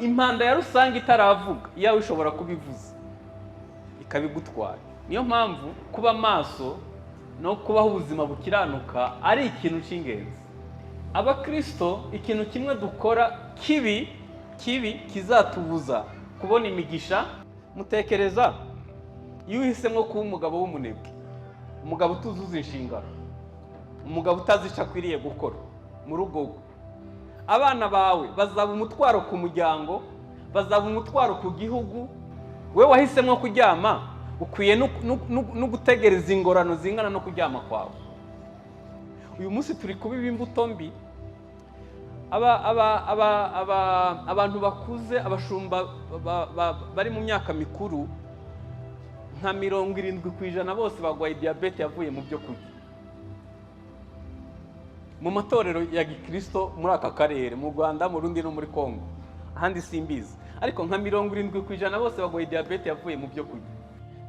Impanda ya rusange itaravuga, iyawe ishobora kubivuza ikabigutwara. Niyo mpamvu kuba maso no kubaho ubuzima bukiranuka ari ikintu cy'ingenzi. Abakristo, ikintu kimwe dukora kibi kibi kizatubuza kubona imigisha. Mutekereza iyo uhisemo kuba umugabo w'umunebwe, umugabo utuzuza inshingano, umugabo utazi icyo akwiriye gukora mu rugo rwe, abana bawe bazaba umutwaro ku muryango, bazaba umutwaro ku gihugu. We wahisemo kuryama, ukwiye no gutegereza ingorano zingana no kuryama kwawe. Uyu munsi turi kubiba imbuto mbi. Abantu bakuze, abashumba bari mu myaka mikuru, nka 70% bose barwaye diyabete yavuye mu byo kurya. Mu matorero ya gikirisito muri aka karere, mu Rwanda, mu Rundi no muri Congo, ahandi simbizi, ariko nka 70% bose barwaye diyabete yavuye mu byo kurya.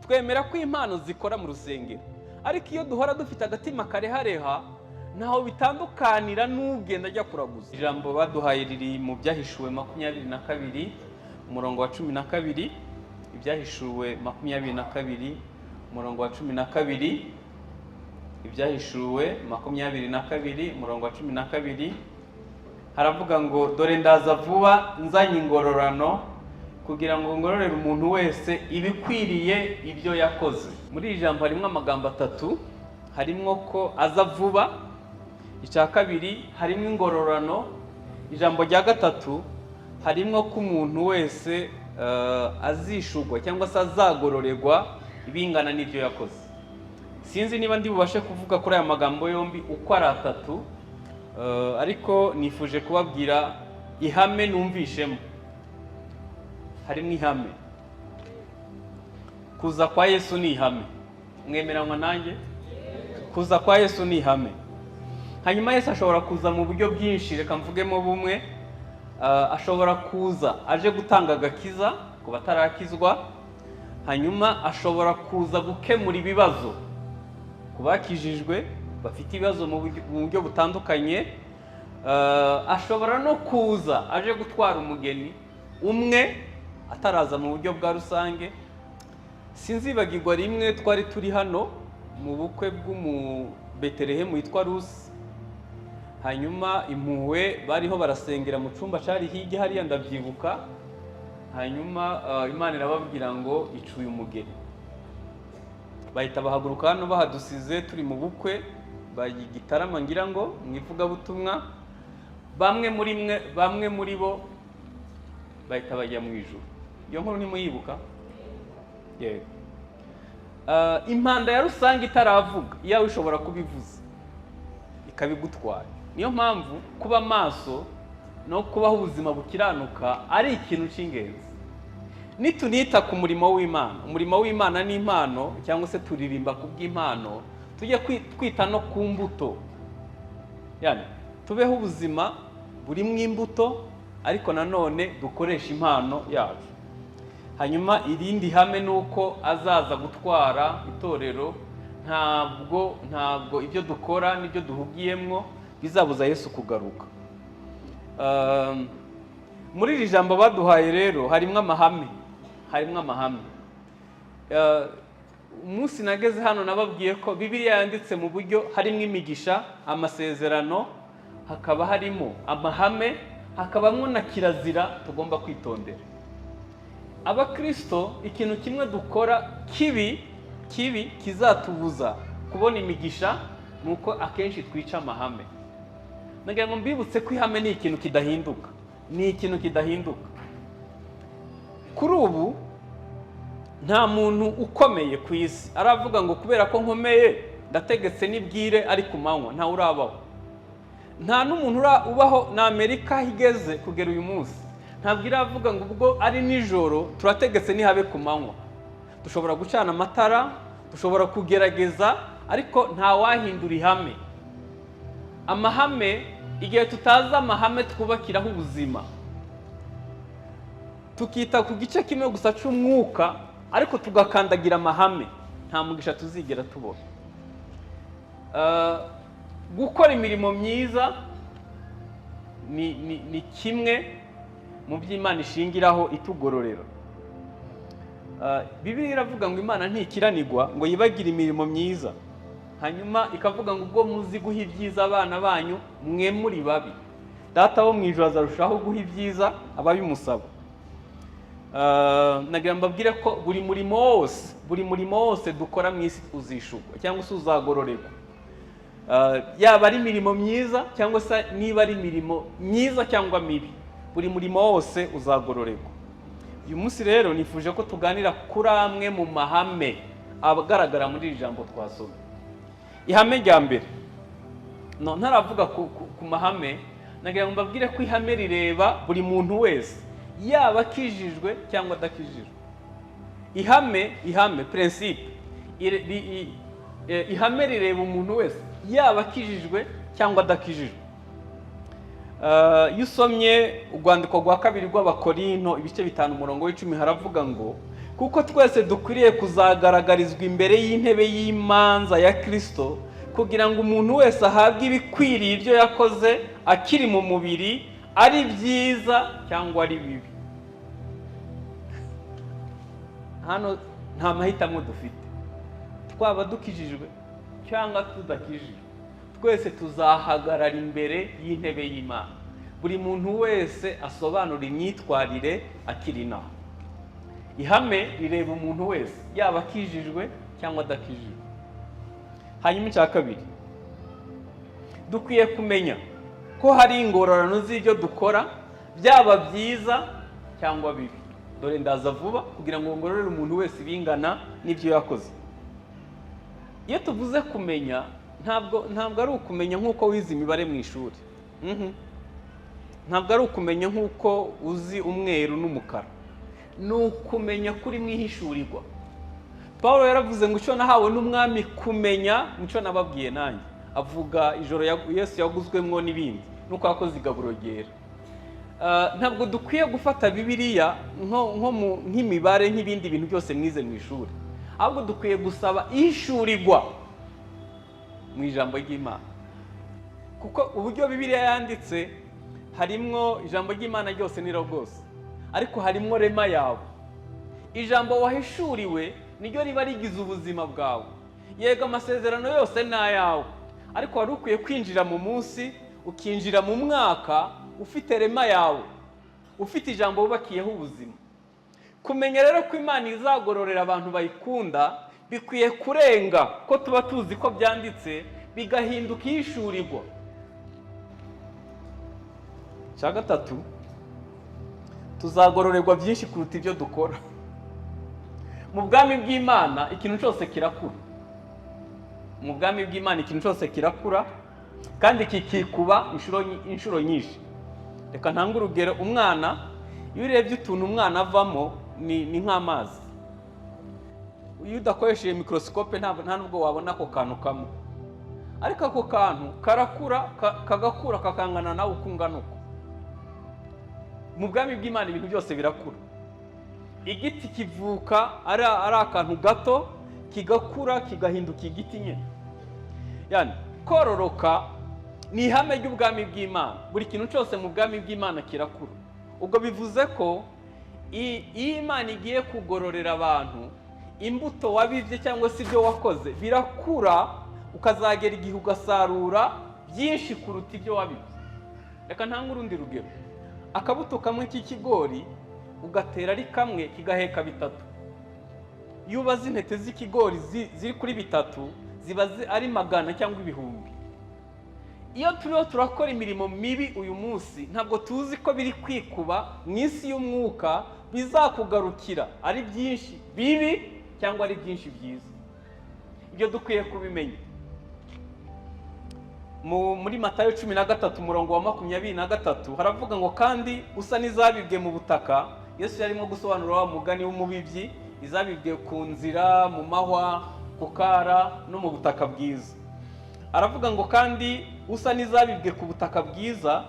Twemera ko impano zikora mu rusengero, ariko iyo duhora dufite agatima karehareha, ntaho bitandukanira n'ugenda ajya kuraguza. Ijambo baduhaye riri mu Byahishuwe 22, umurongo wa 12. Ibyahishuwe 22, umurongo wa 12. Ibyahishuwe 22, umurongo wa 12, haravuga ngo: "Dore ndaza vuba nzanye ingororano, kugira ngo ngororere umuntu wese ibikwiriye ibyo yakoze." Muri iri jambo harimo amagambo atatu: harimo ko aza vuba, icya kabiri harimo ingororano, ijambo rya gatatu harimo ko umuntu wese azishurwa cyangwa se azagororerwa ibingana n'ibyo yakoze. Sinzi niba ndi bubashe kuvuga kuri aya magambo yombi uko ari atatu, ariko nifuje kubabwira ihame numvishemo. Harimo ihame: kuza kwa Yesu ni ihame. Mwemeranywa nanjye? Kuza kwa Yesu ni ihame. Hanyuma Yesu ashobora kuza mu buryo bwinshi, reka mvugemo bumwe. Ashobora kuza aje gutanga agakiza ku batarakizwa, hanyuma ashobora kuza gukemura ibibazo ku bakijijwe bafite ibibazo mu buryo butandukanye. Ashobora no kuza aje gutwara umugeni umwe, ataraza mu buryo bwa rusange. Sinzibagirwa rimwe twari turi hano mu bukwe bw'umu Betelehemu witwa Rusi, hanyuma impuhwe bariho barasengera mu cyumba cyari hirya hariya, ndabyibuka. Hanyuma Imana irababwira ngo icuye umugeni, bahita bahaguruka hano bahadusize turi mu bukwe, bajya i Gitarama ngira ngo mu ivugabutumwa. Bamwe muri mwe, bamwe muri bo bahita bajya mu ijuru. Iyo nkuru ntimuyibuka? Yego. Impanda ya rusange itaravuga, iyawe ishobora kubivuza ikabigutwara. Niyo mpamvu kuba maso no kubaho ubuzima bukiranuka ari ikintu cy'ingenzi. Nitunita ku murimo w'Imana, umurimo w'Imana ni impano, cyangwa se turirimba ku bw'impano, tujye twita no ku mbuto, yani tubeho ubuzima burimo imbuto, ariko nanone dukoreshe impano yacu. Hanyuma irindi hame ni uko azaza gutwara itorero. Ntabwo ibyo dukora n'ibyo duhugiyemwo bizabuza Yesu kugaruka. Muri iri jambo baduhaye rero harimo amahame, harimo amahame. Umunsi nageze hano nababwiye ko Bibiliya yanditse mu buryo harimo imigisha, amasezerano, hakaba harimo amahame, hakabamo na kirazira tugomba kwitondera. Abakristo, ikintu kimwe dukora kibi kibi kizatubuza kubona imigisha ni uko akenshi twica amahame. Nagira ngo mbibutse ko ihame ni ikintu kidahinduka, ni ikintu kidahinduka. Kuri ubu nta muntu ukomeye ku isi aravuga ngo: "Kubera ko nkomeye, ndategetse nibwire ari ku manywa." Ntawe urabaho, nta n'umuntu ubaho. Na Amerika aho igeze kugera uyu munsi ntabwo iravuga ngo: "Ubwo ari nijoro, turategetse nihabe ku manywa." Dushobora gucana amatara, dushobora kugerageza, ariko ntawahindura ihame. Amahame, igihe tutazi amahame twubakiraho ubuzima, tukita ku gice kimwe gusa cy'umwuka ariko tugakandagira amahame, nta mugisha tuzigera tubona. Gukora imirimo myiza ni kimwe. mu by'Imana ishingiraho itugororera. Bibiliya iravuga ngo Imana ntikiranigwa ngo yibagire imirimo myiza, hanyuma ikavuga ngo ubwo muzi guha ibyiza abana banyu, mwe muri babi, Data wo mu ijuru azarushaho guha ibyiza ababimusaba. Nagira mbabwire ko buri murimo wose dukora mu isi uzishurwa cyangwa se uzagororerwa. Yaba ari imirimo myiza cyangwa se niba ari imirimo myiza cyangwa mibi, buri murimo wose uzagororerwa. Uyu munsi rero nifuje ko tuganira kuri amwe mu mahame agaragara muri iri jambo twasomye. Ihame rya mbere, no ntaravuga ku mahame, nagira ngo mbabwire ko ihame rireba buri muntu wese, yaba akijijwe cyangwa adakijijwe. Ihame, principe, ihame rireba umuntu wese, yaba akijijwe cyangwa adakijijwe. Iyo usomye urwandiko rwa kabiri rw'Abakorinto, ibice 5, umurongo w'10, haravuga ngo: "Kuko twese dukwiriye kuzagaragarizwa imbere y'intebe y'imanza ya Kirisito, kugira ngo umuntu wese ahabwe ibikwiriye ibyo yakoze akiri mu mubiri, ari byiza cyangwa ari bibi." Hano nta mahitamo dufite. Twaba dukijijwe cyangwa tudakijijwe, twese tuzahagarara imbere y'intebe y'Imana, buri muntu wese asobanura imyitwarire akiri inaha. Ihame rireba umuntu wese, yaba akijijwe cyangwa adakijijwe. Hanyuma icya kabiri, dukwiye kumenya ko hari ingororano z'ibyo dukora, byaba byiza cyangwa bibi. "Dore ndaza vuba kugira ngo ngororere umuntu wese ibingana n'ibyo yakoze." Iyo tuvuze kumenya, ntabwo ari ukumenya nk'uko wize imibare mu ishuri. Ntabwo ari ukumenya nk'uko uzi umweru n'umukara. Ni ukumenya kuri mwihishurirwa. Paul yaravuze ngo: "Icyo nahawe n'Umwami kumenya, nicyo nababwiye nanjye." Avuga ijoro Yesu yaguzwemwo n'ibindi, nuko yakoze igaburo ryera. Ntabwo dukwiye gufata Bibiliya nk'imibare, nk'ibindi bintu byose mwize mu ishuri, ahubwo dukwiye gusaba ishurirwa mu ijambo ry'Imana, kuko uburyo Bibiliya yanditse harimwo ijambo ry'Imana ryose ni rwose, ariko harimwo rhema yawe. Ijambo wahishuriwe niryo riba rigize ubuzima bwawe. Yego, amasezerano yose ni ayawe, ariko wari ukwiye kwinjira mu munsi, ukinjira mu mwaka ufite rhema yawe, ufite ijambo wubakiyeho ubuzima. Kumenya rero ko Imana izagororera abantu bayikunda bikwiye kurenga ko tuba tuzi ko byanditse, bigahinduka ihishurirwa. Icya gatatu, tuzagororerwa byinshi kuruta ibyo dukora. Mu bwami bw'Imana ikintu cyose kirakura. Mu bwami bw'Imana ikintu cyose kirakura kandi kikikuba inshuro nyinshi. Reka ntange urugero. Umwana, iyo urebye utuntu umwana avamo, ni nk'amazi. Iyo udakoresheje microscope, ntabwo nta nubwo wabona ako kantu kamwe, ariko ako kantu karakura, kagakura kakangana nawe uko ungana uko. Mu bwami bw'Imana ibintu byose birakura. Igiti kivuka ari akantu gato, kigakura kigahinduka igiti nyine. Yani kororoka ni ihame ry'ubwami bw'Imana. Buri kintu cyose mu bwami bw'Imana kirakura. Ubwo bivuze ko iyo Imana igiye kugororera abantu, imbuto wabibye cyangwa se ibyo wakoze birakura, ukazagera igihe ugasarura byinshi kuruta ibyo wabibye. Reka ntange urundi rugero. Akabuto kamwe k'ikigori ugatera ari kamwe, kigaheka bitatu. Iyo ubaze intete z'ikigori ziri kuri bitatu, ziba ari magana cyangwa ibihumbi. Iyo turiho turakora imirimo mibi uyu munsi, ntabwo tuzi ko biri kwikuba mu isi y'umwuka, bizakugarukira ari byinshi bibi cyangwa ari byinshi byiza. Ibyo dukwiye kubimenya. Muri Matayo 13, umurongo wa 23, haravuga ngo: "Kandi usa n'izabibwe mu butaka." Yesu yarimo gusobanura wa mugani w'umubibyi, izabibwe ku nzira, mu mahwa, ku kara no mu butaka bwiza. Aravuga ngo: "Kandi usa n'izabibwe ku butaka bwiza,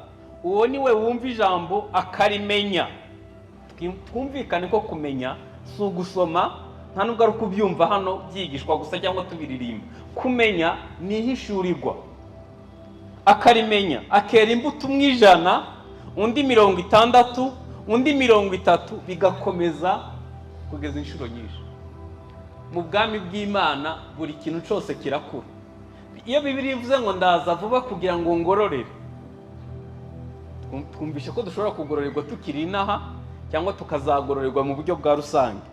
uwo ni we wumva ijambo akarimenya." Twumvikane ko kumenya si ugusoma, nta nubwo ari ukubyumva hano byigishwa gusa cyangwa tubiririmba. Kumenya ni ihishurirwa. "Akarimenya, akera imbuto, umwe 100, undi 60, undi 30, bigakomeza kugeza inshuro nyinshi. Mu bwami bw'Imana buri kintu cyose kirakura. Iyo Bibiliya ivuze ngo ndaza vuba kugira ngo ngororere, twumvishe ko dushobora kugororerwa tukiri inaha cyangwa tukazagororerwa mu buryo bwa rusange.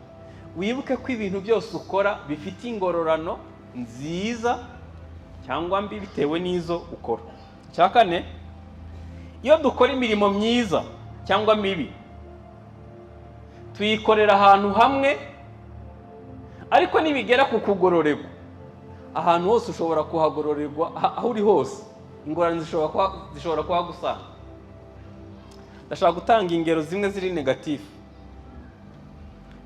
Wibuke ko ibintu byose ukora bifite ingororano nziza cyangwa mbi bitewe n'izo ukora. Icya kane, iyo dukora imirimo myiza cyangwa mibi tuyikorera ahantu hamwe, ariko nibigera ku kugororerwa ahantu hose ushobora kuhagororerwa, aho uri hose ingorane zishobora kuhagusanga. Ndashaka gutanga ingero zimwe ziri negative.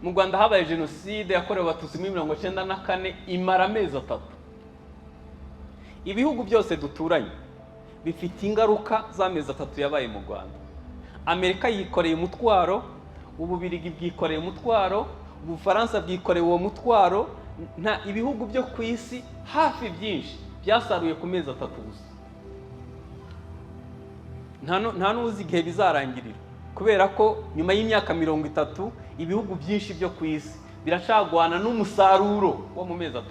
Mu Rwanda habaye jenoside yakorewe Abatutsi muri 94, imara amezi 3. Ibihugu byose duturanye bifite ingaruka z'amezi 3 yabaye mu Rwanda. Amerika yikoreye umutwaro, Ububirigi bwikoreye umutwaro, Ubufaransa bwikoreye uwo mutwaro. Nta ibihugu byo ku isi hafi byinshi byasaruye ku mezi 3 gusa. Nta n'uzi igihe bizarangirira, kubera ko nyuma y'imyaka 30 ibihugu byinshi byo ku isi biracagwana n'umusaruro wo mu mezi 3.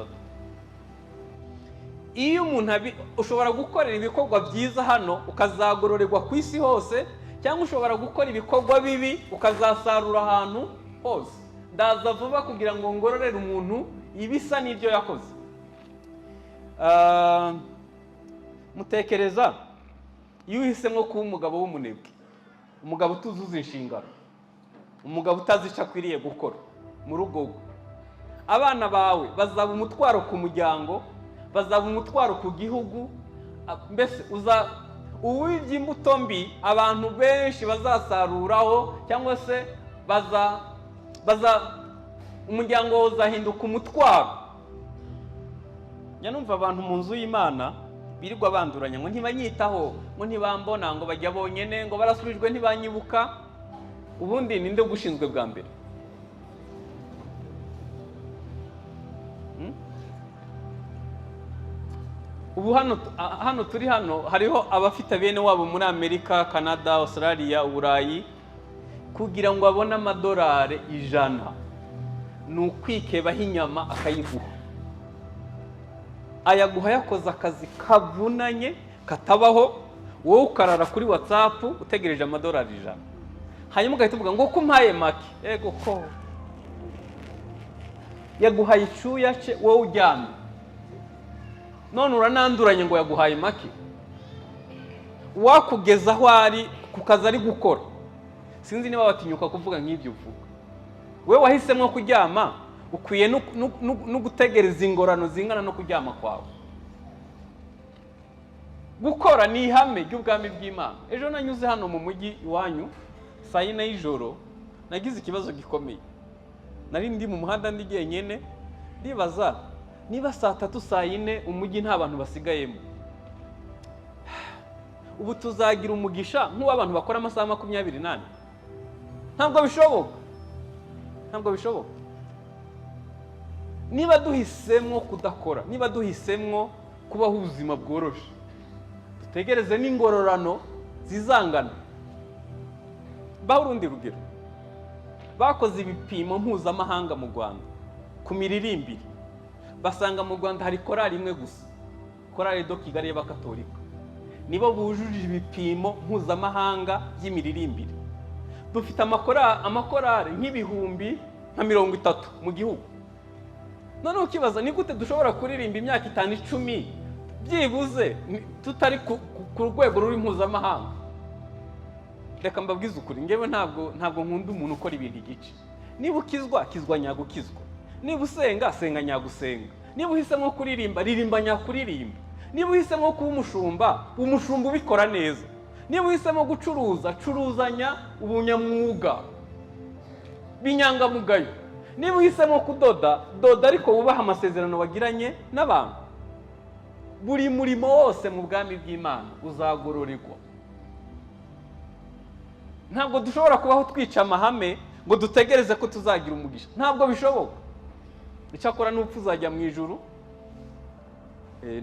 Iyo umuntu ushobora gukorera ibikorwa byiza hano ukazagororerwa ku isi hose, cyangwa ushobora gukora ibikorwa bibi ukazasarura ahantu hose. Ndaza vuba kugira ngo ngororere umuntu ibisa n'ibyo yakoze. Mutekereza iyo uhisemo kuba umugabo w'umunebwe, umugabo utuzuza inshingano, umugabo utazi icyo akwiriye gukora mu rugo rwe, abana bawe bazaba umutwaro ku muryango, bazaba umutwaro ku gihugu. Mbese uwibye imbuto mbi abantu benshi bazasaruraho, cyangwa se baza umuryango wawe uzahinduka umutwaro. Njya numva abantu mu nzu y'Imana birirwa banduranya ngo ntibanyitaho, ngo ntibambona, ngo bajya bonyene, ngo barasubijwe ntibanyibuka. Ubundi ninde ugushinzwe bwa mbere? Ubu hano turi hano hariho abafite bene wabo muri Amerika, Canada, Australia, Uburayi, kugira ngo abone amadolari 100 ni ukwikebaho inyama akayiguha. Ayaguha yakoze akazi kavunanye katabaho, wowe ukarara kuri WhatsApp utegereje amadolari 100, hanyuma ugahita uvuga ngo ko umpaye make. Ego ko yaguhaye icyuya cye wowe uryamye, none urananduranye ngo yaguhaye make. Wakugeza aho ari ku kazi ari gukora, sinzi niba watinyuka kuvuga nk'ibyo uvuga. Wowe wahisemo kuryama, ukwiye no gutegereza ingorano zingana no kuryama kwawe. Gukora ni ihame ry'ubwami bw'Imana. Ejo nanyuze hano mu mujyi iwanyu saa 4 y'ijoro, nagize ikibazo gikomeye. Nari ndi mu muhanda ndi jyenyine, ndibaza niba saa 3 saa 4 umujyi nta bantu basigayemo, ubu tuzagira umugisha nk'uw'abantu bakora amasaha 24? Ntabwo bishoboka, ntabwo bishoboka. Niba duhisemo kudakora, niba duhisemo kubaho ubuzima bworoshe, dutegereze n'ingororano zizangana. Baho urundi rugero, bakoze ibipimo mpuzamahanga mu Rwanda ku miririmbire, basanga mu Rwanda hari korali imwe gusa, Korali do Kigali y'Abakatolika, nibo bujuje ibipimo mpuzamahanga by'imiririmbire. Dufite amakorali nk'ibihumbi nka 30 mu gihugu. Noneho ukibaza ni gute dushobora kuririmba imyaka 5 10 byibuze tutari ku rwego ruri mpuzamahanga. Reka mbabwize ukuri, ngewe ntabwo nkunda umuntu ukora ibintu igice. Niba ukizwa, kizwa nyagukizwa. Niba usenga, senga nyagusenga. Niba uhisemo kuririmba, ririmba nyakuririmba. Niba uhisemo kuba umushumba, umushumba ubikora neza. Niba uhisemo gucuruza, curuzanya ubunyamwuga b'inyangamugayo. Niba uhisemo kudoda, doda ariko wubaha amasezerano wagiranye n'abantu. Buri murimo wose mu bwami bw'Imana uzagororerwa. Ntabwo dushobora kubaho twica amahame ngo dutegereze ko tuzagira umugisha, ntabwo bishoboka. Icyakora n'upfa uzajya mu ijuru,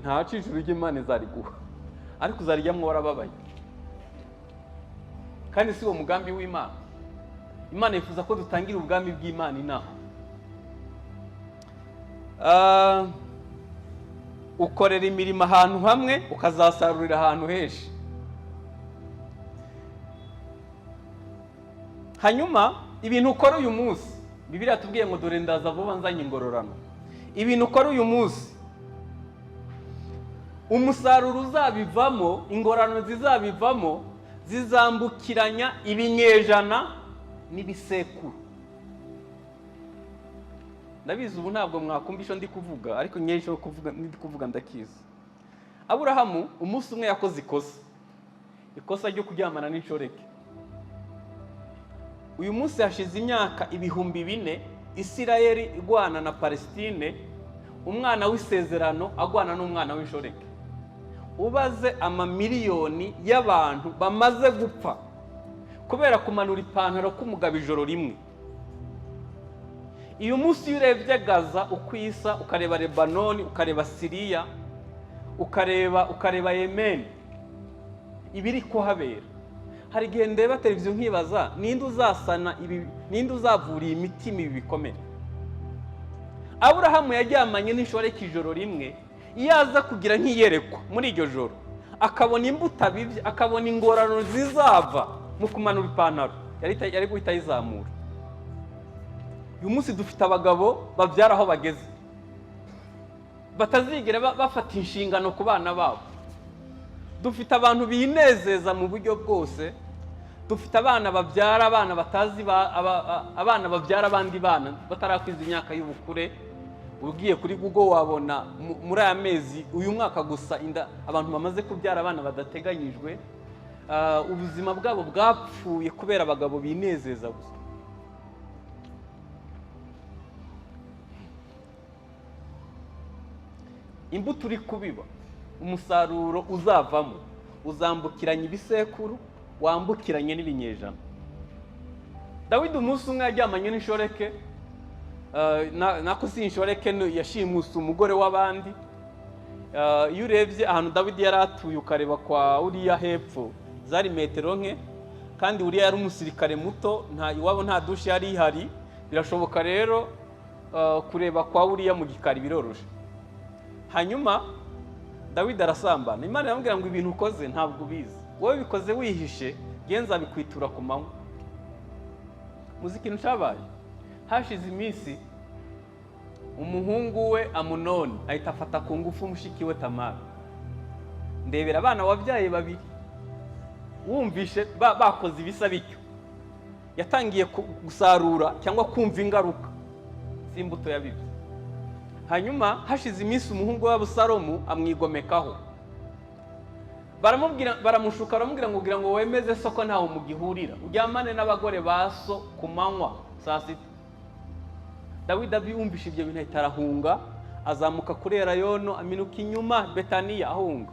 nta ijuru ry'Imana izariguha, ariko uzarijyamo warababaye, kandi si uwo mugambi w'Imana. Imana yifuza ko dutangira ubwami bw'Imana inaha. Ukorera imirimo ahantu hamwe, ukazasarurira ahantu henshi. Hanyuma ibintu ukora uyu munsi, Bibiliya yatubwiye ngo dore ndaza vuba nzanye ingororano. Ibintu ukora uyu munsi, umusaruro uzabivamo, ingororano zizabivamo, zizambukiranya ibinyejana n'ibisekuru. Ndabizi ubu ntabwo mwakumva icyo ndi kuvuga, ariko ngewe kuvuga ndi kuvuga ndakizi. Aburahamu umunsi umwe yakoze ikosa, ikosa ryo kuryamana n'inshoreke. Uyu munsi hashize imyaka 4000 Isirayeli igwana na Palestine, umwana w'isezerano agwana n'umwana w'inshoreke. Ubaze amamiliyoni y'abantu bamaze gupfa kubera kumanura ipantaro k'umugabo ijoro rimwe. Uyu munsi iyo urebye Gaza uko isa, ukareba Lebanoni, ukareba Siriya, ukareba Yemen, ibiri kuhabera, hari igihe ndeba televiziyo nkibaza ninde uzasana ibi, ninde uzavura iyi mitima ibi bikomere. Aburahamu yaryamanye n'inshoreke ijoro rimwe, iyo aza kugira nk'iyerekwa muri iryo joro, akabona imbuto abibye, akabona ingororano zizava mu kumanura ipantaro, yari guhita ayizamura. Uyu munsi dufite abagabo babyara aho bageze, batazigera bafata inshingano ku bana babo. Dufite abantu binezeza mu buryo bwose. Dufite abana babyara abana batazi, abana babyara abandi bana batarakwiza imyaka y'ubukure. Ugiye kuri Google wabona muri aya mezi, uyu mwaka gusa, inda abantu bamaze kubyara abana badateganyijwe. Ubuzima bwabo bwapfuye kubera abagabo binezeza gusa. Imbuto uri kubiba, umusaruro uzavamo uzambukiranya ibisekuru, wambukiranye n'ibinyejana. Dawidi umunsi umwe yaryamanye n'inshoreke, nako si inshoreke, yashimuse umugore w'abandi. Iyo urebye ahantu Dawidi yari atuye, ukareba kwa Uriya hepfo, zari metero nke, kandi Uriya yari umusirikare muto, nta iwabo nta douche yari ihari. Birashoboka rero kureba kwa Uriya mu gikari biroroshe. Hanyuma Dawidi arasambana. Imana iramubwira ngo ibintu ukoze ntabwo ubizi, wowe bikoze wihishe, genza bikwitura ku manywa. Muzi ikintu cyabaye? Hashize iminsi umuhungu we Amunoni ahita afata ku ngufu mushiki we Tamara. Ndebera abana wabyaye babiri wumvishe bakoze ibisa bityo, yatangiye gusarura cyangwa kumva ingaruka z'imbuto yabibye. Hanyuma hashize iminsi umuhungu we Abusalomu amwigomekaho, baramubwira, baramushuka, baramubwira ngo kugira ngo wemeze so ko ntawe mugihurira, uryamane n'abagore ba so ku manywa saa sita. Dawidi abyumvishe ibyo bintu ahita arahunga, azamuka kuri Elayono, aminuka inyuma Betaniya ahunga.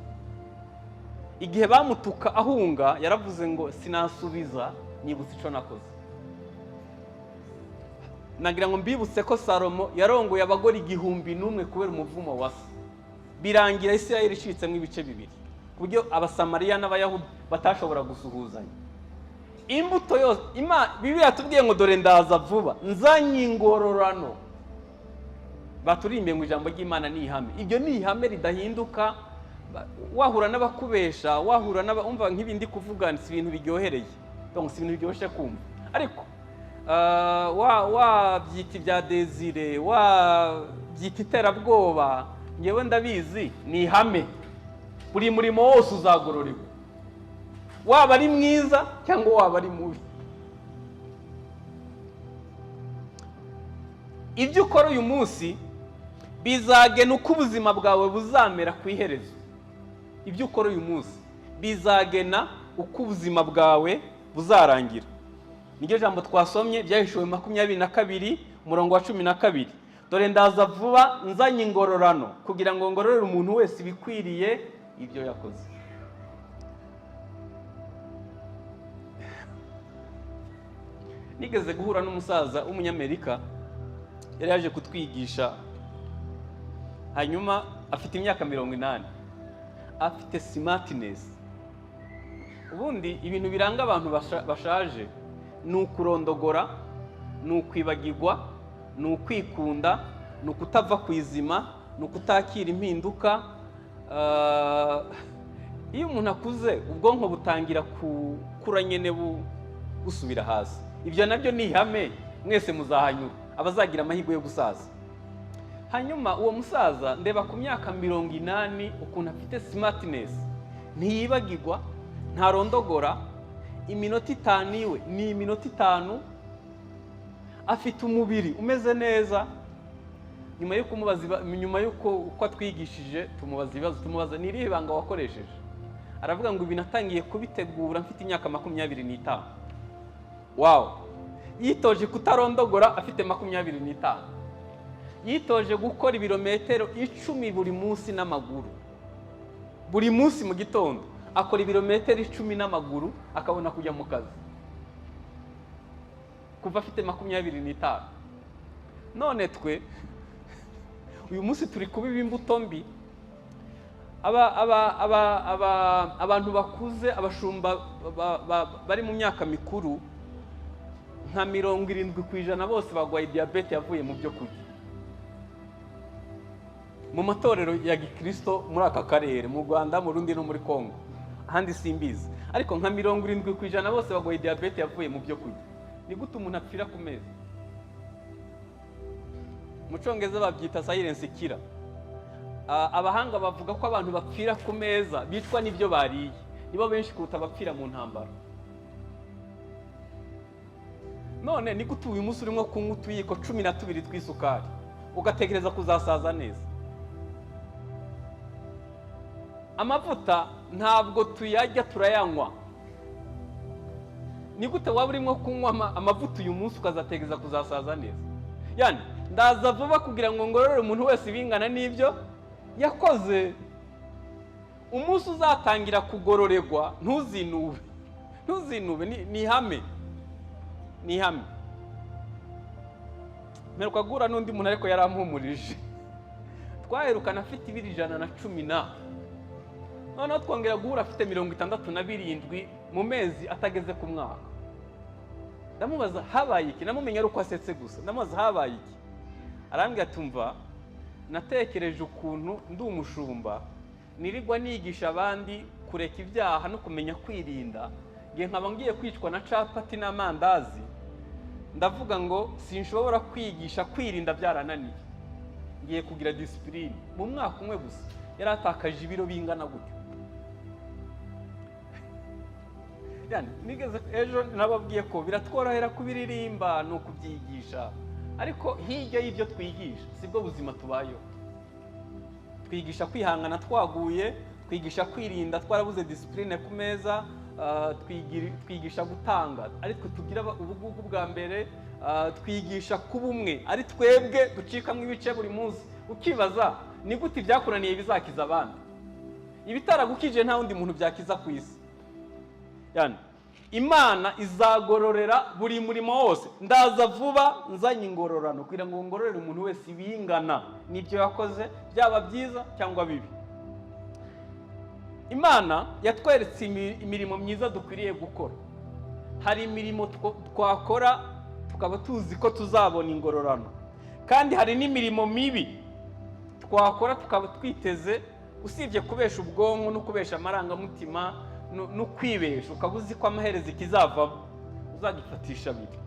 Igihe bamutuka ahunga, yaravuze ngo sinasubiza, nibutse icyo nakoze. Nagira ngo mbibutse ko Salomo yarongoye abagore 1001 kubera umuvumo wa se, birangira Isirayeli icitsemo ibice bibiri, ku buryo Abasamariya n'Abayahudi batashobora gusuhuzanya. Imbuto yose, Bibiliya yatubwiye ngo dore ndaza vuba nzanye ingororano. Baturimbiye ngo ijambo ry'Imana ni ihame. Ibyo ni ihame ridahinduka. Wahura n'abakubesha, wahura n'aba umva nk'ibi ndi kuvuga, si ibintu biryohereye, donc si ibintu biryoshye kumva, ariko wabyita ibya Desire, wabyita iterabwoba, ngewe ndabizi ni ihame. Buri murimo wose uzagororerwa, waba ari mwiza cyangwa waba ari mubi. Ibyo ukora uyu munsi bizagena uko ubuzima bwawe buzamera ku iherezo. Ibyo ukora uyu munsi bizagena uko ubuzima bwawe buzarangira. Niryo jambo twasomye, Byahishuwe 22 umurongo wa 12: dore ndaza vuba nzanye ingororano, kugira ngo ngororere umuntu wese ibikwiriye ibyo yakoze. Nigeze guhura n'umusaza w'Umunyamerika yari yaje kutwigisha, hanyuma afite imyaka 80, afite smartness. Ubundi ibintu biranga abantu bashaje Ni ukurondogora, ni ukwibagirwa, ni ukwikunda, ni ukutava ku izima, ni ukutakira impinduka. Iyo umuntu akuze, ubwonko butangira gukura nyine, busubira hasi. Ibyo nabyo ni ihame, mwese muzahanyura, abazagira amahirwe yo gusaza. Hanyuma uwo musaza, ndeba ku myaka 80 ukuntu afite smartness, ntiyibagirwa, ntarondogora. Iminota 5 iwe ni iminota 5. Afite umubiri umeze neza. Nyuma yo kumubaza, nyuma y'uko uko atwigishije, tumubaza ibibazo, tumubaza: "Ni irihe banga wakoresheje?" Aravuga ngo: "Ibi natangiye kubitegura mfite imyaka 25." Wow! Yitoje kutarondogora afite 25. Yitoje gukora ibirometero 10 buri munsi n'amaguru. Buri munsi mu gitondo akora ibirometero 10 n'amaguru, akabona kujya mu kazi, kuva afite 25. None twe uyu munsi turi kubiba imbuto mbi. Abantu bakuze, abashumba bari mu myaka mikuru, nka 70% bose barwaye diyabete yavuye mu byo kurya. Mu matorero ya gikirisito muri aka karere, mu Rwanda, mu Burundi no muri Congo, ahandi simbizi, ariko nka 70% bose barwaye diyabete yavuye mu byo kurya. Ni gute umuntu apfira ku meza? Mu Cyongereza babyita silent killer. Abahanga bavuga ko abantu bapfira ku meza, bicwa n'ibyo bariye, nibo benshi kuruta abapfira mu ntambara. None ni gute uyu munsi urimo kunywa utuyiko 12 tw'isukari, ugatekereza kuzasaza neza? Amavuta ntabwo tuyarya, turayanywa. Ni gute waba urimo kunywa amavuta uyu munsi, ukazatekereza kuzasaza neza? Yani ndaza vuba kugira ngo ngororere umuntu wese ibingana n'ibyo yakoze. Umunsi uzatangira kugororerwa, ntuzinube, ntuzinube. Ni ihame, ni ihame. Mperuka guhura n'undi muntu, ariko yarampumurije. Twaherukana afite ibiro 110 na, noneho twongera guhura afite 67 mu mezi atageze ku mwaka. Ndamubaza: "Habaye iki?" Namumenye ari uko asetse gusa. Ndamubaza: "Habaye iki?" Arambwira ati: "Umva, natekereje ukuntu ndi umushumba, nirirwa nigisha abandi kureka ibyaha no kumenya kwirinda, ngiye nkaba ngiye kwicwa na capati n'amandazi. Ndavuga ngo sinshobora kwigisha kwirinda byarananiye, ngiye kugira discipline." Mu mwaka umwe gusa yari atakaje ibiro bingana gutyo. Yani, nigeze ejo nababwiye ko biratworohera kubiririmba ni ukubyigisha, ariko hirya y'ibyo twigisha sibwo buzima tubayeho. Twigisha kwihangana twaguye, twigisha kwirinda twarabuze discipline ku meza, twigisha gutanga ariko tugira ubugugu bwa mbere, twigisha kuba umwe ari twebwe ducikamo ibice buri munsi. Ukibaza ni gute ibyakunaniye bizakiza abandi? Ibitaragukije nta wundi muntu byakiza ku isi. Yani Imana izagororera buri murimo wose. Ndaza vuba nzanye ingororano kugira ngo ngororere umuntu wese ibingana n'ibyo yakoze, byaba byiza cyangwa bibi. Imana yatweretse imirimo myiza dukwiriye gukora. Hari imirimo twakora tukaba tuzi ko tuzabona ingororano, kandi hari n'imirimo mibi twakora tukaba twiteze, usibye kubesha ubwonko no kubesha amarangamutima no kwibesha, ukaba uzi ko amaherezo ikizavamo uzagifatisha abiri.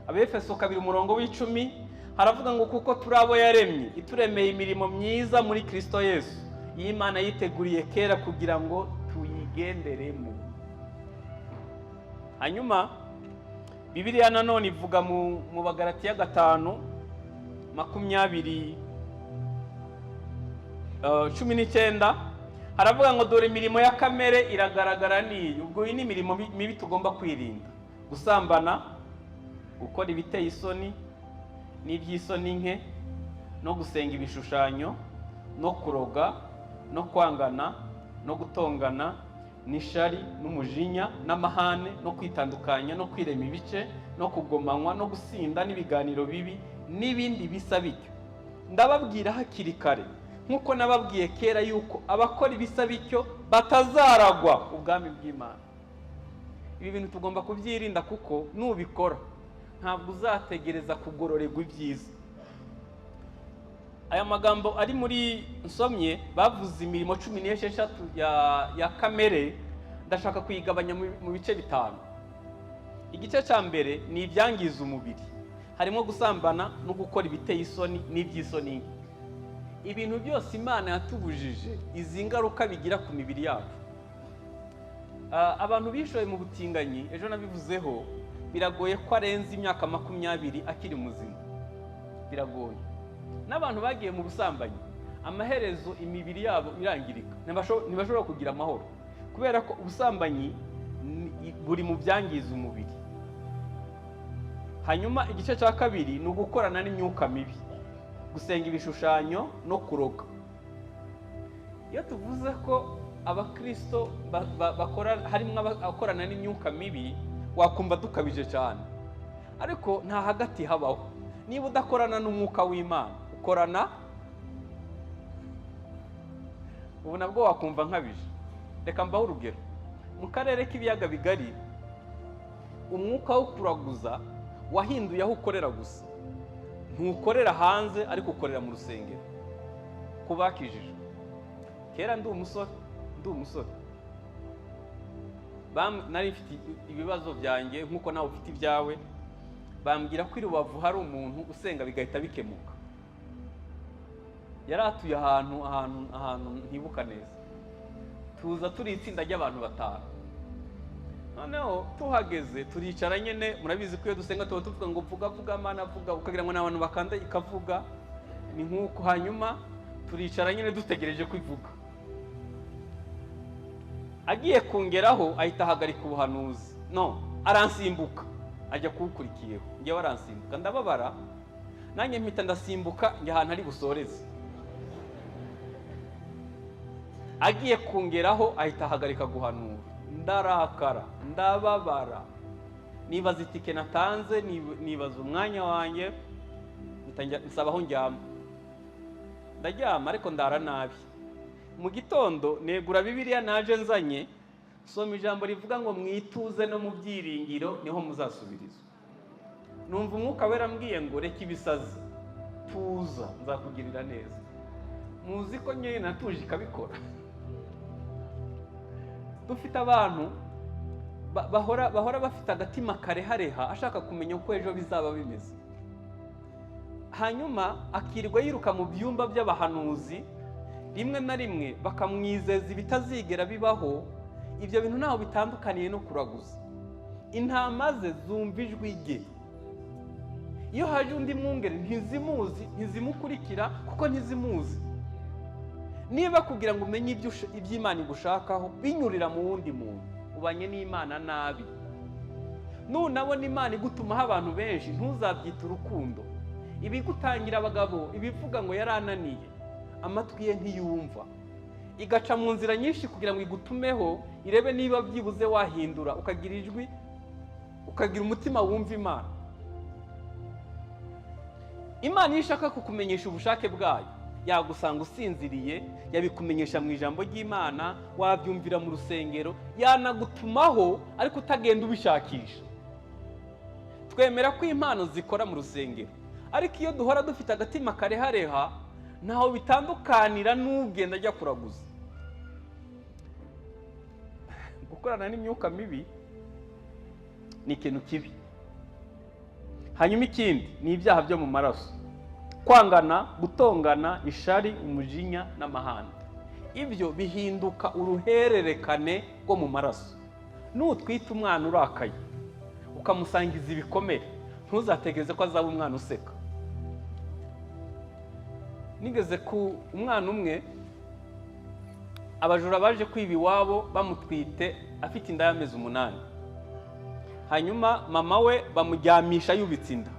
Abefeso 2 umurongo wa 10 haravuga ngo: "Kuko turi abo yaremye, ituremeye imirimo myiza muri Kristo Yesu, iyi Imana yiteguriye kera kugira ngo tuyigenderemo." Hanyuma Bibiliya nanone ivuga mu Bagalatiya 5 20, 19, haravuga ngo: "Dore imirimo ya kamere iragaragara niyi." Ubwo iyi ni imirimo mibi tugomba kwirinda: gusambana, gukora ibiteye isoni n'iby'isoni nke, no gusenga ibishushanyo, no kuroga, no kwangana, no gutongana, n'ishari, n'umujinya, n'amahane, no kwitandukanya, no kwirema ibice, no kugomanywa, no gusinda, n'ibiganiro bibi, n'ibindi bisa bityo. Ndababwira hakiri kare nk'uko nababwiye kera yuko abakora ibisa bityo batazaragwa ubwami bw'Imana. Ibi bintu tugomba kubyirinda, kuko nubikora ntabwo uzategereza kugororerwa ibyiza. Aya magambo ari muri nsomye, bavuze imirimo 16 ya kamere. Ndashaka kuyigabanya mu bice bitanu. Igice cya mbere ni ibyangiza umubiri, harimo gusambana no gukora ibiteye isoni n'iby'isoni nke. Ibintu byose Imana yatubujije, izi ngaruka bigira ku mibiri yacu. Abantu bishoye mu butinganyi, ejo nabivuzeho, biragoye ko arenza imyaka 20 akiri muzima, biragoye. N'abantu bagiye mu busambanyi, amaherezo imibiri yabo irangirika, ntibashobora kugira amahoro, kubera ko ubusambanyi buri mu byangiza umubiri. Hanyuma igice cya kabiri ni ugukorana n'imyuka mibi, gusenga ibishushanyo no kuroga. Iyo tuvuze ko abakristo bakora, harimo abakorana n'imyuka mibi, wakumva dukabije cyane, ariko nta hagati habaho. Niba udakorana n'umwuka w'Imana, ukorana ubu nabwo wakumva nkabije. Reka mbahe urugero. Mu karere k'ibiyaga bigari, umwuka wo kuraguza wahinduye aho ukorera gusa. Ntukorera hanze, ariko ukorera mu rusengero ku bakijijwe. Kera ndi umusore, nari mfite ibibazo byanjye nk'uko nawe ufite ibyawe. Bambwira ko i Rubavu hari umuntu usenga bigahita bikemuka. Yari atuye ahantu ntibuka neza. Tuza turi itsinda ry'abantu 5. Noneho tuhageze turicara nyene, murabizi ko iyo dusenga tuba tuvuga ngo vuga vuga Mana vuga, ukagira ngo n'abantu bakanda ikavuga, ni nk'uko. Hanyuma turicara nyene dutegereje ko ivuga. Agiye kungeraho ahita ahagarika ubuhanuzi, no aransimbuka ajya kuwukurikiyeho. Njyewe aransimbuka ndababara, nanjye mpita ndasimbuka njya ahantu ari busoreze. Agiye kungeraho ahita ahagarika guhanura, ndarakara ndababara, nibaza itike natanze, nibaza umwanya wanjye, nsaba aho ndyama. Ndaryama ariko ndara nabi. Mu gitondo negura Bibiliya naje nzanye, soma ijambo rivuga ngo mwituze no mu byiringiro niho muzasubirizwa. Numva umwuka wera ambwiye ngo reka ibisazi, tuza nzakugirira neza. Muzi ko nyine natuje ikabikora. Dufite abantu bahora bafite agatima karehareha, ashaka kumenya uko ejo bizaba bimeze. Hanyuma akirwa yiruka mu byumba by'abahanuzi, rimwe na rimwe bakamwizeza ibitazigera bibaho. Ibyo bintu ntaho bitandukaniye no kuraguza. Intama ze zumva ijwi rye. Iyo haje undi mwungeri ntizimuzi, ntizimukurikira kuko ntizimuzi. Niba kugira ngo umenye iby'Imana igushakaho binyurira mu wundi muntu, ubanye n'Imana nabi. Nunabona Imana igutumaho abantu benshi, ntuzabyita urukundo. Ibigutangira abagabo, ibivuga ngo yarananiye, amatwi ye ntiyumva. Igaca mu nzira nyinshi kugira ngo igutumeho, irebe niba byibuze wahindura, ukagira ijwi, ukagira umutima wumva Imana. Imana iyo ishaka kukumenyesha ubushake bwayo, yagusanga usinziriye, yabikumenyesha mu ijambo ry'Imana, wabyumvira mu rusengero, yanagutumaho ariko utagenda ubishakisha. Twemera ko impano zikora mu rusengero, ariko iyo duhora dufite agatima karehareha, ntaho bitandukanira n'ugenda ajya kuraguza. Gukorana n'imyuka mibi ni ikintu kibi. Hanyuma ikindi ni ibyaha byo mu maraso, kwangana, gutongana, ishari, umujinya n'amahane. Ibyo bihinduka uruhererekane rwo mu maraso. Nutwita umwana urakaye ukamusangiza ibikomere, ntuzategereze ko azaba umwana useka. Nigeze ku umwana umwe, abajura baje kwiba iwabo bamutwite afite inda y'amezi 8. Hanyuma mama we bamuryamisha yubitse inda,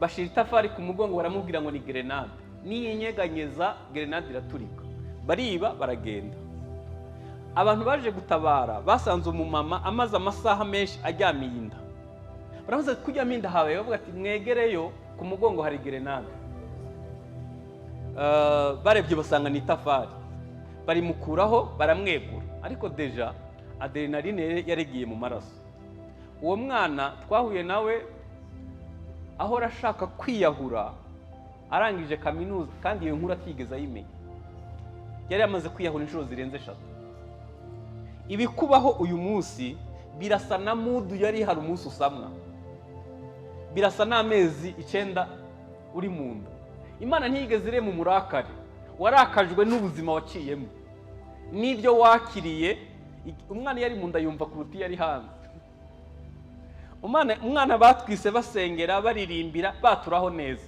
bashira itafari ku mugongo baramubwira ngo ni gerenade, niyinyeganyeza gerenade iraturika. Bariba baragenda. Abantu baje gutabara basanze umumama amaze amasaha menshi aryamiye inda. Baramubaza ati kuryama inda hawe? Bavuga ati mwegereyo ku mugongo hari gerenade. Barebye basanga ni itafari, barimukuraho baramwegura, ariko deja Adrenaline yaregiye mu maraso. Uwo mwana twahuye nawe ahora ashaka kwiyahura, arangije kaminuza, kandi iyo nkuru atigeze ayimenya. Yari yamaze kwiyahura inshuro zirenze 3. Ibikubaho uyu munsi birasa na mood yari ihari umunsi usamwa, birasa n'amezi 9 uri mu nda. Imana ntiyigeze irema umurakare, warakajwe n'ubuzima waciyemo n'ibyo wakiriye. Umwana iyo ari mu nda yumva kuruta iyo ari hanze. Umwana batwise, basengera, baririmbira, baturaho neza,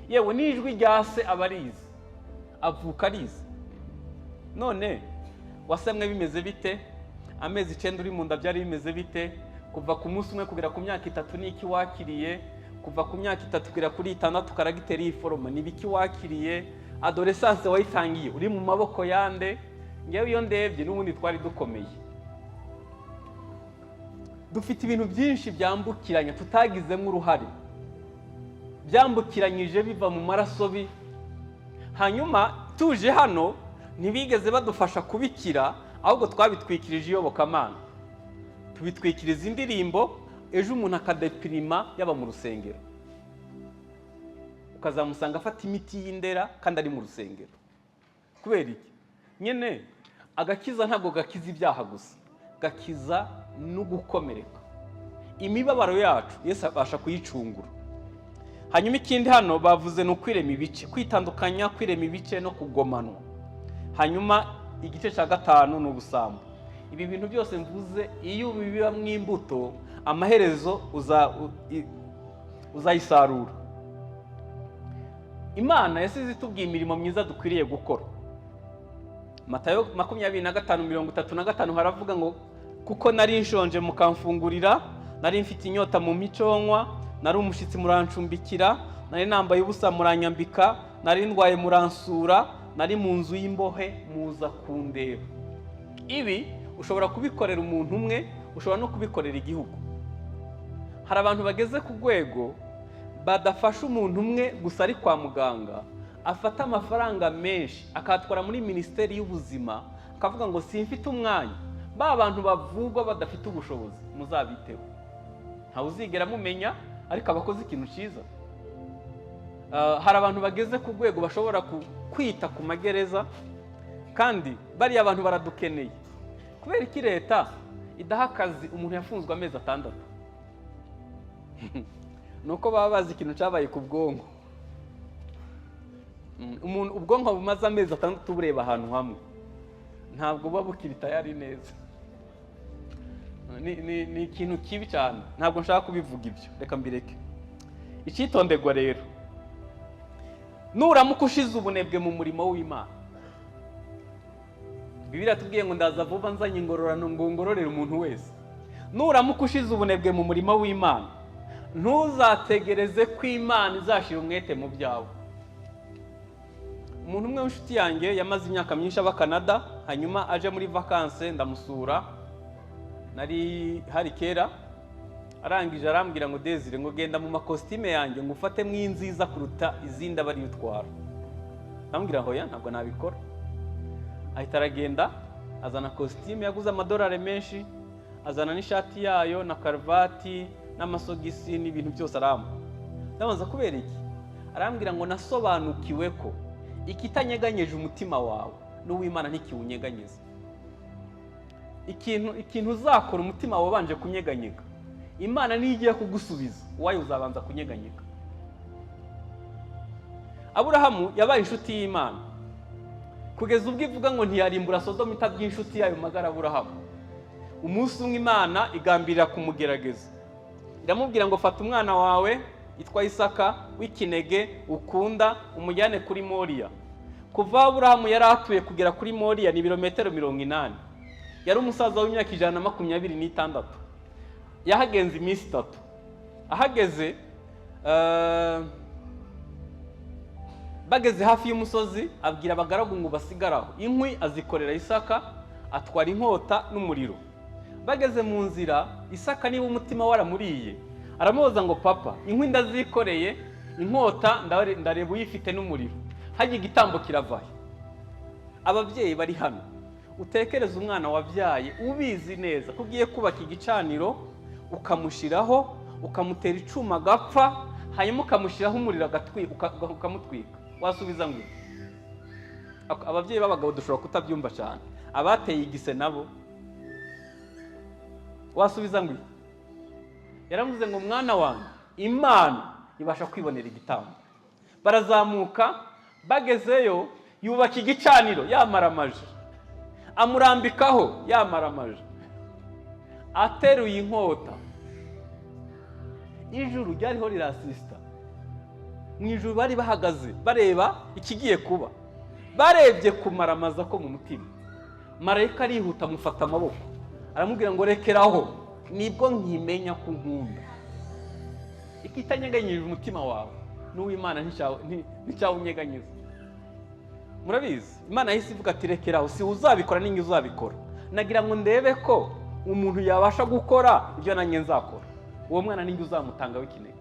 yewe n'ijwi rya se aba arizi, avuka arizi. None wasamwe bimeze bite? Amezi 9 uri mu nda byari bimeze bite? Kuva ku munsi umwe kugera ku myaka 3 n'iki wakiriye? Kuva ku myaka 3 kugera kuri 6, caractère y'iforoma ni biki wakiriye? Adolescence wayitangiye uri mu maboko yande? Ngewe iyo ndebye, n'ubundi twari dukomeye, dufite ibintu byinshi byambukiranya tutagizemo uruhare, byambukiranyije biva mu maraso bi. Hanyuma tuje hano, ntibigeze badufasha kubikira, ahubwo twabitwikirije iyobokamana, tubitwikiriza indirimbo. Ejo umuntu akadepirima yaba mu rusengero, ukazamusanga afata imiti y'indera kandi ari mu rusengero. Kubera iki? Nyine agakiza ntabwo gakiza ibyaha gusa, gakiza no gukomereka. Imibabaro yacu Yesu abasha kuyicungura. Hanyuma ikindi hano bavuze ni ukwirema ibice, kwitandukanya, kwirema ibice no kugomanwa. Hanyuma igice cya gatanu ni ubusambo. Ibi bintu byose mvuze, iyo ubibamo imbuto, amaherezo uzayisarura. Imana yasize itubwiye imirimo myiza dukwiriye gukora. Matayo 25:35 haravuga ngo: "Kuko nari nshonje mukamfungurira, nari mfite inyota mumpa icyo nywa, nari umushyitsi murancumbikira, nari nambaye ubusa muranyambika, nari ndwaye muransura, nari mu nzu y'imbohe muza kundeba." Ibi ushobora kubikorera umuntu umwe, ushobora no kubikorera igihugu. Hari abantu bageze ku rwego badafasha umuntu umwe gusa ari kwa muganga, afata amafaranga menshi akayatwara muri Minisiteri y'Ubuzima, akavuga ngo: "Simfite umwanya, ba bantu bavurwa badafite ubushobozi muzabiteho." Ntawe uzigera amumenya, ariko aba akoze ikintu cyiza. Hari abantu bageze ku rwego bashobora kwita ku magereza, kandi bariya abantu baradukeneye. Kubera iki leta idaha akazi umuntu yafunzwe amezi 6? Ni uko baba bazi ikintu cyabaye ku bwonko. Umuntu ubwonko bumaze amezi 6 bureba ahantu hamwe, ntabwo buba bukiri tayari neza. Ni ikintu kibi cyane, ntabwo nshaka kubivuga ibyo, reka mbireke. Icyitonderwa rero, nuramuka ushize ubunebwe mu murimo w'Imana, Bibiliya tubwiye ngo: "Ndaza vuba nzanye ingororano ngo ngororere umuntu wese." Nuramuka ushize ubunebwe mu murimo w'Imana, ntuzategereze ko Imana izashyira umwete mu byawe. Umuntu umwe w'inshuti yanjye yamaze imyaka myinshi aba Canada, hanyuma aje muri vacances ndamusura, nari hari kera. Arangije arambwira ngo: "Desire," ngo, "genda mu makositime yanjye ngo ufatemo inziza kuruta izindi, aba ariyo utwara." Ndamubwira: "Hoya, ntabwo nabikora." Ahita aragenda, azana kositime yaguze amadolari menshi, azana n'ishati yayo na karuvati n'amasogisi n'ibintu byose, arampa. Ndabaza: "Kubera iki?" Arambwira ngo: "Nasobanukiwe ko ikitanyeganyeje umutima wawe, n'uw'Imana ntikiwunyeganyeza. Ikintu uzakora umutima wawe wabanje kunyeganyega, Imana niyo igiye kugusubiza, uwayo uzabanza kunyeganyega." Aburahamu yabaye inshuti y'Imana kugeza ubwo ivuga ngo ntiyarimbura Sodomu itabwiye inshuti yayo magara Aburahamu. Umunsi umwe Imana igambirira kumugerageza, iramubwira ngo: "Fata umwana wawe yitwa Isaka w'ikinege ukunda, umujyane kuri Moriya." Kuva aho Aburahamu yari atuye kugera kuri Moriya ni ibirometero 80. Yari umusaza w'imyaka 126. Yahagenze iminsi 3. Ahageze, bageze hafi y'umusozi, abwira abagaragu ngo basigaraho, inkwi azikorera Isaka, atwara inkota n'umuriro. Bageze mu nzira, Isaka niba umutima waramuriye, aramubaza ngo: "Papa, inkwi ndazikoreye, inkota ndareba uyifite n'umuriro, hajya igitambo kiravahe?" Ababyeyi bari hano, Utekereze umwana wabyaye, ubizi neza ko ugiye kubaka igicaniro, ukamushyiraho, ukamutera icuma agapfa, hanyuma ukamushyiraho umuriro ukamutwika, wasubiza ngo iki? Ababyeyi b'abagabo dushobora kutabyumva cyane, abateye igise nabo. Wasubiza ngo iki? Yaravuze ngo: "Mwana wanjye, Imana ibasha kwibonera igitambo." Barazamuka, bagezeyo yubaka igicaniro yamaramaje, amurambikaho yamaramaje, ateruye inkota. Ijuru ryariho rirasisita. Mu ijuru bari bahagaze bareba ikigiye kuba. Barebye kumaramaza ko mu mutima, marayika arihuta amufata amaboko, aramubwira ngo: "Rekeraho, nibwo nkimenya ko unkunda." Ikitanyeganyije umutima wawe n'uw'Imana nticyawunyeganyeza. Murabizi, Imana yahise ivuga ati: "Rekeraho, si uzabikora, ninjye uzabikora. Nagira ngo ndebe ko umuntu yabasha gukora ibyo nanjye nzakora. Uwo mwana ninjye uzamutanga w'ikinege."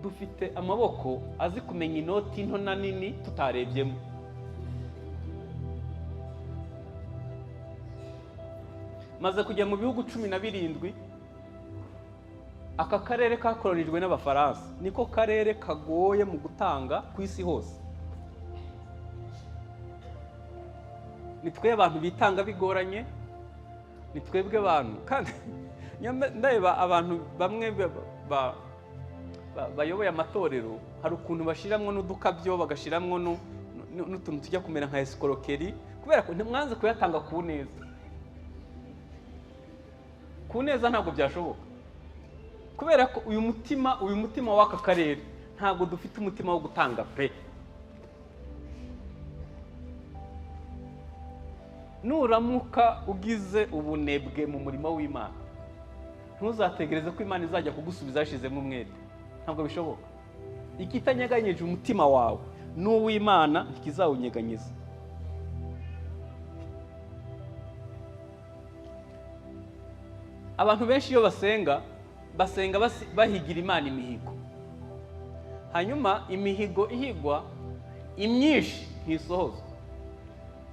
Dufite amaboko azi kumenya inoti nto na nini tutarebyemo. Maze kujya mu bihugu 17. Aka karere kakoronijwe n'Abafaransa niko karere kagoye mu gutanga ku isi hose. Ni twe abantu bitanga bigoranye, ni twebwe abantu. Kandi ndeba abantu bamwe bayoboye amatorero, hari ukuntu bashiramwo n'udukabyo, bagashiramwo n'utuntu tujya kumera nka escroquerie, kubera ko ntimwanze kuyatanga ku neza. Ku neza ntabwo byashoboka, kubera ko uyu mutima w'aka karere, ntabwo dufite umutima wo gutanga pe. Nuramuka ugize ubunebwe mu murimo w'Imana, ntuzategereze ko Imana izajya kugusubiza yashizemo umwete. Ntabwo bishoboka. Ikitanyeganyije umutima wawe n'uw'Imana ntikizawunyeganyeza. Abantu benshi iyo basenga, basenga bahigira Imana imihigo, hanyuma imihigo ihigwa imyinshi ntisohozwa.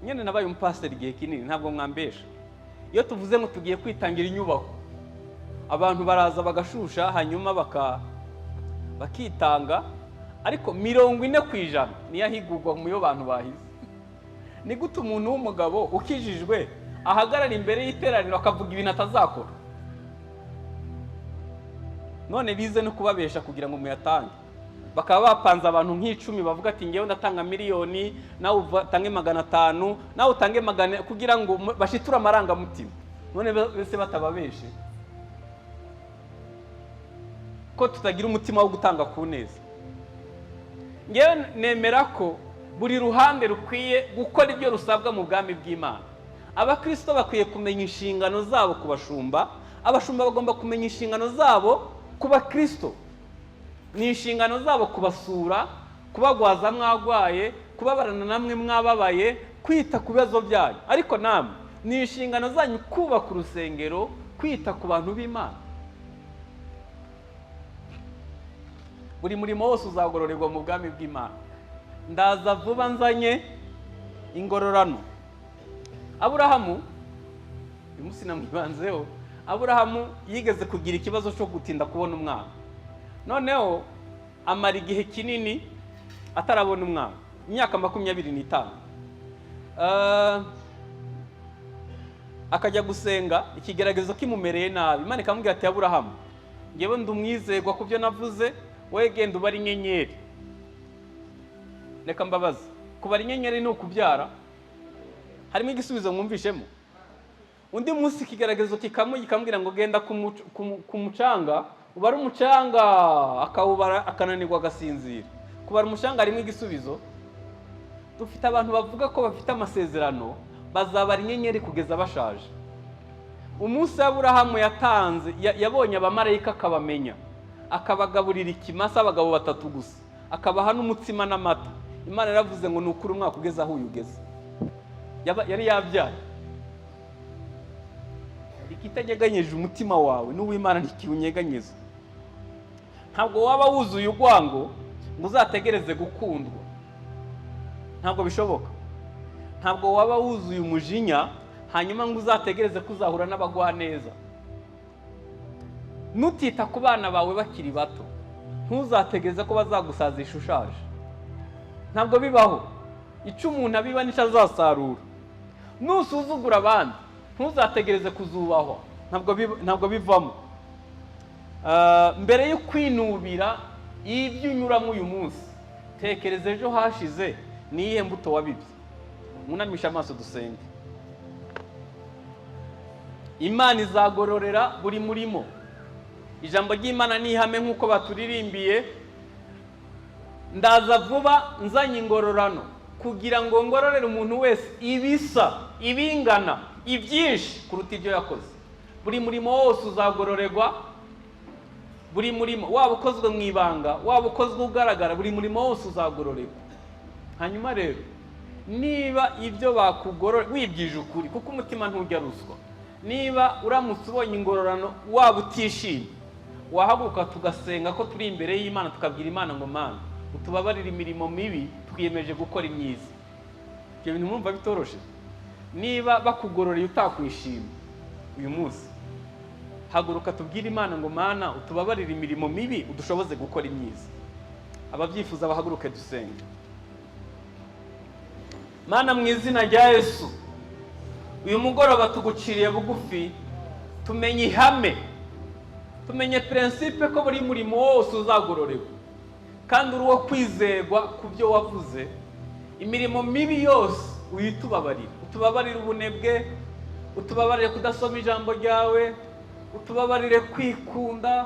Nyine nabaye umupasiteri igihe kinini, ntabwo mwambesha. Iyo tuvuze ngo tugiye kwitangira inyubako, abantu baraza bagashusha, hanyuma bakitanga, ariko 40% niyo ahigurwa mu yo bantu bahize. Ni gute umuntu w'umugabo ukijijwe ahagarara imbere y'iteraniro akavuga ibintu atazakora? None bize no kubabesha kugira ngo muyatange, bakaba bapanze abantu nk'icumi, bavuga ati: "Ngewe ndatanga miliyoni, nawe utange 500, nawe utange magana," kugira ngo bashiture amarangamutima. None bese batababeshe ko tutagira umutima wo gutanga ku neza? Ngewe nemera ko buri ruhande rukwiye gukora ibyo rusabwa mu bwami bw'Imana. Abakristo bakwiye kumenya inshingano zabo ku bashumba, abashumba bagomba kumenya inshingano zabo ku bakristo. Ni inshingano zabo kubasura, kubagwaza mwagwaye, kubabarana namwe mwababaye, kwita ku bibazo byanyu. Ariko namwe ni inshingano zanyu kubaka urusengero, kwita ku bantu b'Imana. Buri murimo wose uzagororerwa mu bwami bw'Imana. Ndaza vuba nzanye ingororano. Aburahamu, uyu munsi namwibanzeho. Aburahamu yigeze kugira ikibazo cyo gutinda kubona umwana, noneho amara igihe kinini atarabona umwana, imyaka 25. Akajya gusenga, ikigeragezo kimumereye nabi, Imana ikamubwira ati: "Aburahamu, ngewe ndi umwizerwa ku byo navuze, wowe genda ubara inyenyeri." Reka mbabaze, kubara inyenyeri ni ukubyara? Harimo igisubizo mwumvishemo? Undi munsi ikigeragezo kikamubwira ngo: "Genda ku mucanga ubare umucanga." Akawubara, akananirwa, agasinzira. Kubara umucanga harimo igisubizo? Dufite abantu bavuga ko bafite amasezerano, bazabara inyenyeri kugeza bashaje. Umunsi Aburahamu yatanze, yabonye abamarayika akabamenya, akabagaburira ikimasa, abagabo batatu gusa, akabaha n'umutsima n'amata, Imana yaravuze ngo: "Ni ukuri umwaka ugeze aho uyu ugeze." Yari yabyaye. Ikitanyeganyije umutima wawe n'uw'Imana ntikiwunyeganyeza. Ntabwo waba wuzuye urwango ngo uzategereze gukundwa, ntabwo bishoboka. Ntabwo waba wuzuye umujinya hanyuma ngo uzategereze ko uzahura n'abagwaneza. Nutita ku bana bawe bakiri bato, ntuzategereze ko bazagusazisha ushaje. Ntabwo bibaho. Icyo umuntu abiba nicyo azasarura. Nusuzugura abandi, ntuzategereze kuzubahwa. Ntabwo bivamo. Mbere yo kwinubira ibyo unyuramo uyu munsi, tekereza ejo hashize ni iyihe mbuto wabibye. Mwunamishe amaso dusenge. Imana izagororera buri murimo. Ijambo ry'Imana ni ihame nk'uko baturirimbiye. Ndaza vuba nzanye ingororano kugira ngo ngororere umuntu wese ibisa, ibingana, ibyinshi kuruta ibyo yakoze. Buri murimo wose uzagororerwa. Buri murimo, waba ukozwe mu ibanga, waba ukozwe ugaragara, buri murimo wose uzagororerwa. Hanyuma rero, niba ibyo bakugorora wibwije ukuri, kuko umutima ntujya ruswa, niba uramutse ubonye ingororano waba utishimye, wahaguruka tugasenga ko turi imbere y'Imana, tukabwira Imana ngo: "Mana, utubabarire imirimo mibi, twiyemeje gukora imyiza." Ibyo bintu mwumva bitoroshe? Niba bakugororeye utakwishima uyu munsi, haguruka tubwire Imana ngo: "Mana, utubabarire imirimo mibi, udushoboze gukora imyiza." Ababyifuza bahaguruke dusenge. Mana, mu izina rya Yesu, uyu mugoroba tuguciriye bugufi. Tumenye ihame, tumenye principe ko buri murimo wose uzagororerwa, kandi uri uwo kwizerwa ku byo wavuze. Imirimo mibi yose uyitubabarire. Utubabarire ubunebwe, utubabarire kudasoma ijambo ryawe, utubabarire kwikunda,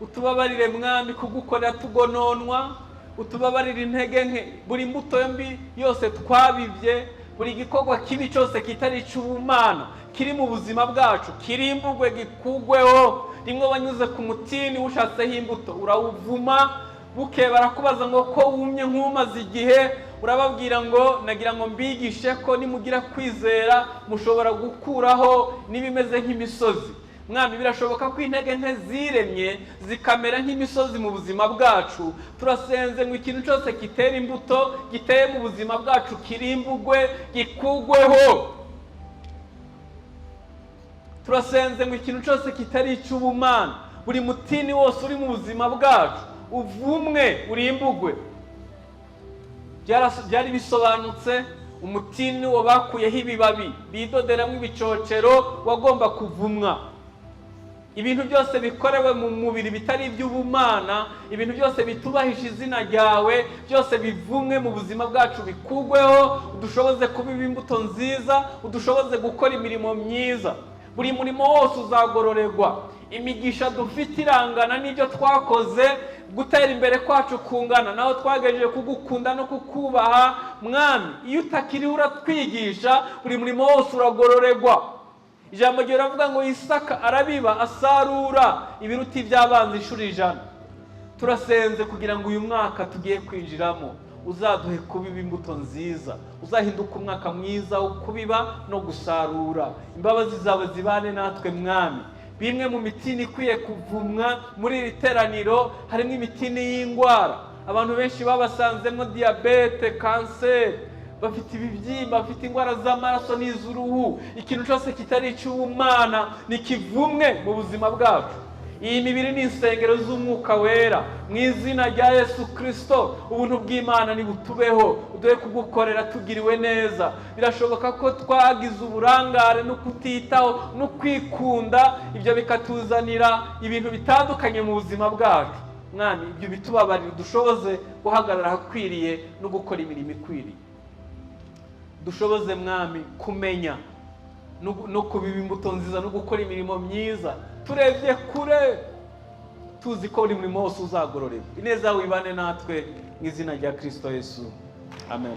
utubabarire, Mwami, kugukorera tugononwa, utubabarire intege nke, buri mbuto mbi yose twabibye, buri gikorwa kibi cyose kitari icy'ubumana kiri mu buzima bwacu kirimburwe, gikugweho. Rimwe wanyuze ku mutini ushatseho imbuto urawuvuma. Buke barakubaza ngo: "Ko wumye nk'umaze igihe?" Urababwira ngo: "Nagira ngo mbigishe ko nimugira kwizera mushobora gukuraho n'ibimeze nk'imisozi." Mwami, birashoboka ko intege nke ziremye zikamera nk'imisozi mu buzima bwacu. Turasenze ngo ikintu cyose kitera imbuto giteye mu buzima bwacu kirimbugwe, gikugweho. Turasenze ngo ikintu cyose kitari icy'ubumana, buri mutini wose uri mu buzima bwacu uvumwe, urimbugwe. Byari bisobanutse. Umutini wo bakuyeho ibibabi bidoderamo ibicocero wagomba kuvumwa. Ibintu byose bikorewe mu mubiri bitari iby'ubumana, ibintu byose bitubahisha izina ryawe, byose bivumwe mu buzima bwacu, bikugweho. Udushoboze kubiba imbuto nziza, udushoboze gukora imirimo myiza. Buri murimo wose uzagororerwa. Imigisha dufite irangana n'ibyo twakoze. Gutera imbere kwacu kungana naho twagerageje kugukunda no kukubaha. Mwami, iyo utakiriho uratwigisha, buri murimo wose uragororerwa. Ijambo ryawe riravuga ngo Isaka arabiba, asarura ibiruta iby'abanzi inshuro 100. Turasenze kugira ngo uyu mwaka tugiye kwinjiramo uzaduhe kubiba imbuto nziza, uzahinduka umwaka mwiza wo kubiba no gusarura. Imbabazi zawe zibane natwe, Mwami. Bimwe mu mitini ikwiye kuvumwa muri iri teraniro harimo imitini y'indwara. Abantu benshi babasanzemo diyabete, kanseri, bafite ibibyimba, bafite indwara z'amaraso n'iz'uruhu. Ikintu cyose kitari icy'ubumana nikivumwe mu buzima bwacu. Iyi mibiri ni insengero z'Umwuka Wera. Mu izina rya Yesu Kirisito, ubuntu bw'Imana nibutubeho, uduhe kugukorera tugiriwe neza. Birashoboka ko twagize uburangare no kutitaho no kwikunda, ibyo bikatuzanira ibintu bitandukanye mu buzima bwacu. Mwami, ibyo bitubabarire, dushoboze guhagarara ahakwiriye no gukora imirimo ikwiriye. Dushoboze, Mwami, kumenya no kubiba imbuto nziza no gukora imirimo myiza turebye kure, tuzi ko buri murimo wose uzagororerwa. Ineza yawe ibane natwe mu izina rya Kirisito Yesu, amen.